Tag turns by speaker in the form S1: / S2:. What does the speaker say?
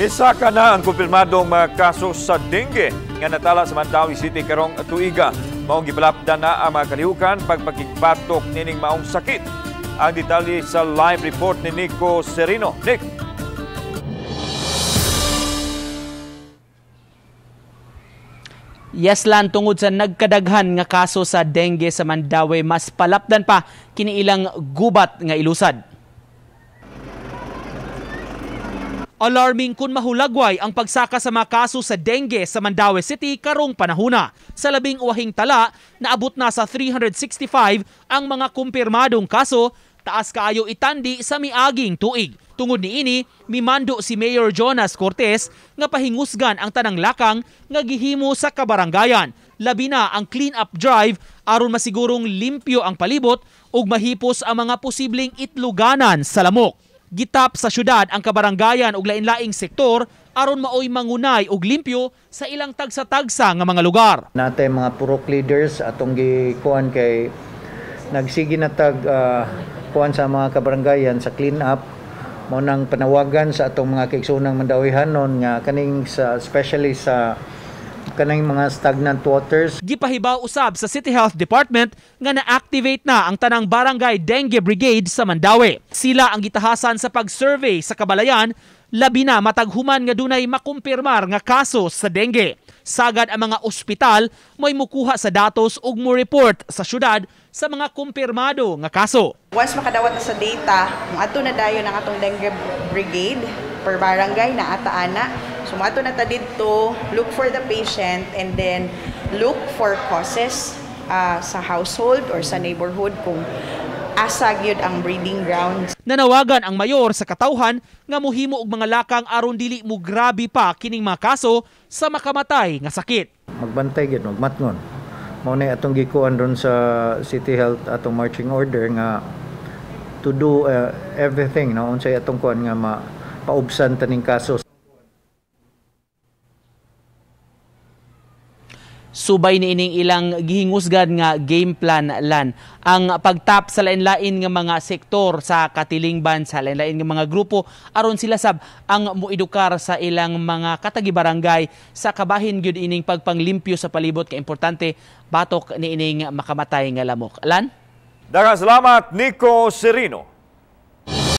S1: Isa ka na ang kumpirmadong mga kaso sa dengue nga natala sa Mandaue City karong tuiga. Maong gipalapdan na ang mga kalihukan pagpakigbatok nining maong sakit. Ang detalye sa live report ni Nico Serino. Nick!
S2: Yes lan, tungod sa nagkadaghan nga kaso sa dengue sa Mandaue, mas palapdan pa kini ilang gubat nga ilusad. Alarming kung mahulagway ang pagsaka sa mga kaso sa dengue sa Mandaue City karong panahuna. Sa 12 tala, naabot na sa 365 ang mga kumpirmadong kaso, taas kaayo itandi sa miaging tuig. Tungod niini, mimando si Mayor Jonas Cortez nga pahingusgan ang tanang lakang nga gihimo sa kabaranggayan. Labi na ang clean-up drive aron masigurong limpyo ang palibot ug mahipos ang mga posibleng itluganan sa lamok. Gitap sa syudad ang kabaranggayan ug lain-laing sektor aron maoy mangunay og limpyo sa ilang tagsa-tagsa nga mga lugar.
S3: Natay mga purok leaders atong gikuan kay nagsige na tag kuan sa mga kabaranggayan sa clean up, mao nang panawagan sa atong mga kaigsoonang Mandawihanon nga kaning sa especially sa kanang mga stagnant waters.
S2: Gipahibaw usab sa City Health Department nga na-activate na ang tanang Barangay Dengue Brigade sa Mandaue. Sila ang gitahasan sa pag-survey sa kabalayan, labi na mataghuman nga dunay makumpirmar nga kaso sa dengue. Sagad ang mga ospital may mukuha sa datos ug mo report sa syudad sa mga kumpirmado nga kaso.
S4: Once makadawat na sa data, moadto na dayon ang atong Dengue Brigade per barangay na ata-ana. So moadto na ta didto, look for the patient and then look for causes sa household or sa neighborhood kung asa gyud ang breeding grounds.
S2: Nanawagan ang mayor sa katawhan nga mohimo og mga lakang aron dili mo grabe pa kining mga kaso sa makamatay nga sakit.
S3: Magbantay gyud, magmatngon. Mao na atong gikuan ron sa City Health atong marching order nga to do everything no unsay atong kuan nga mapaubsan taning kaso.
S2: Subay niining ilang gihingusgan nga game plan lan ang pagtap sa lain-lain nga mga sektor sa katilingban, sa lain-lain nga mga grupo aron sila sab ang moedukar sa ilang mga katagibarangay sa kabahin gyud ining pagpanglimpyo sa palibot ka importante batok niining makamatay nga lamok. Lan?
S1: Daghang salamat, Nico Serino.